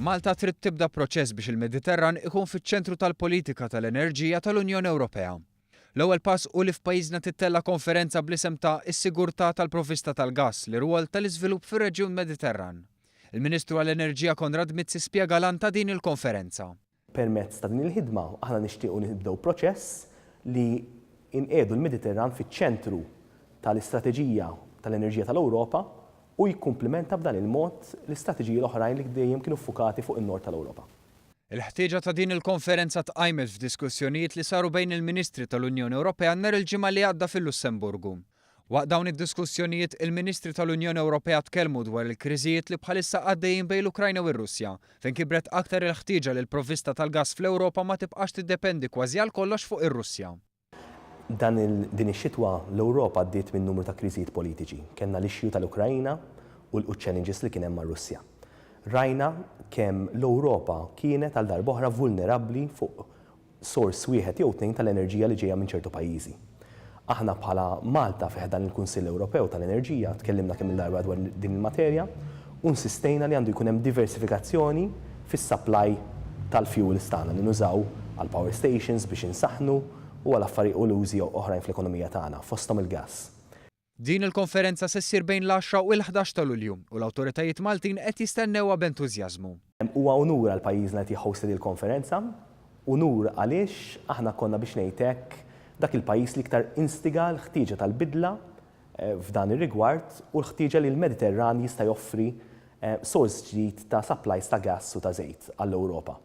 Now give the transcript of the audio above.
Malta trid tibda proċess biex il-Mediterran ikun fiċ-ċentru tal-politika tal-enerġija tal-Unjoni Ewropea. L-ewwel pass hu li f'pajjiżna tittella' konferenza bl-isem ta' Is-Sigurtà tal-Provvista tal-Gass, l-irwol tal-iżvilupp fir-reġjun Mediterran. Il-Ministru għall-Enerġija Konrad Mizzi spjega l-għan ta' din il-konferenza. Permezz ta' din il-ħidma aħna nixtiequ nibdew proċess li nqiegħdu l-Mediterran fiċ-ċentru tal-istrateġija tal-enerġija tal-Ewropa u jikkumplimenta b'dan il-mod l-istrateġiji l-oħrajn li dejjem kienu ffukati fuq in-Nord tal-Ewropa. Il-ħtieġa ta' din il-konferenza tqajmet f'diskussjonijiet li saru bejn il-Ministri tal-Unjoni Ewropea nhar il-Ġimgħa li għadda fil-Lussemburgu. Waqt dawn id-diskussjonijiet, il-Ministri tal-Unjoni Ewropea tkellmu dwar il-kriżijiet li bħalissa għaddejjin bejn l-Ukrajna u r-Russja, fejn kibret aktar il-ħtieġa li l-provvista tal-gass fl-Ewropa ma tibqax tiddependi kważi għal kollox fuq ir-Russja. Dan il Din ix-xitwa l-Ewropa għaddiet minn numru ta' kriżijiet politiċi. Kellna l-issue tal-Ukrajna u l challenges li kien hemm mar-Russja. Rajna kemm l-Ewropa kienet għal darb'oħra vulnerabbli fuq sors wieħed jew tnejn tal-enerġija li ġejja minn ċertu pajjiżi. Aħna bħala Malta fi ħdan il-Kunsill Ewropew tal-Enerġija tkellimna kemm-il darba dwar din il-materja u nsistejna li għandu jkun hemm diversifikazzjoni fis-supply tal-fuels tagħna li nużaw għall-power stations biex insaħħnu u għal affarijiet u l-użi oħrajn fl-ekonomija tagħna, fosthom il-gass. Din il-konferenza se ssir bejn l-għaxra u l-11 ta' Lulju u l-awtoritajiet Maltin qed jistennewha b'entużjażmu. Huwa unur għal pajjiżna li qed jihhostja din il-konferenza, unur għaliex aħna konna biex ngħid hekk dak il-pajjiż li iktar instiga l-ħtieġa tal-bidla f'dan ir-rigward u l-ħtieġa li l-Mediterran jista' joffri sors ġdid ta' supplies ta' gass u ta' żejt għall-Ewropa.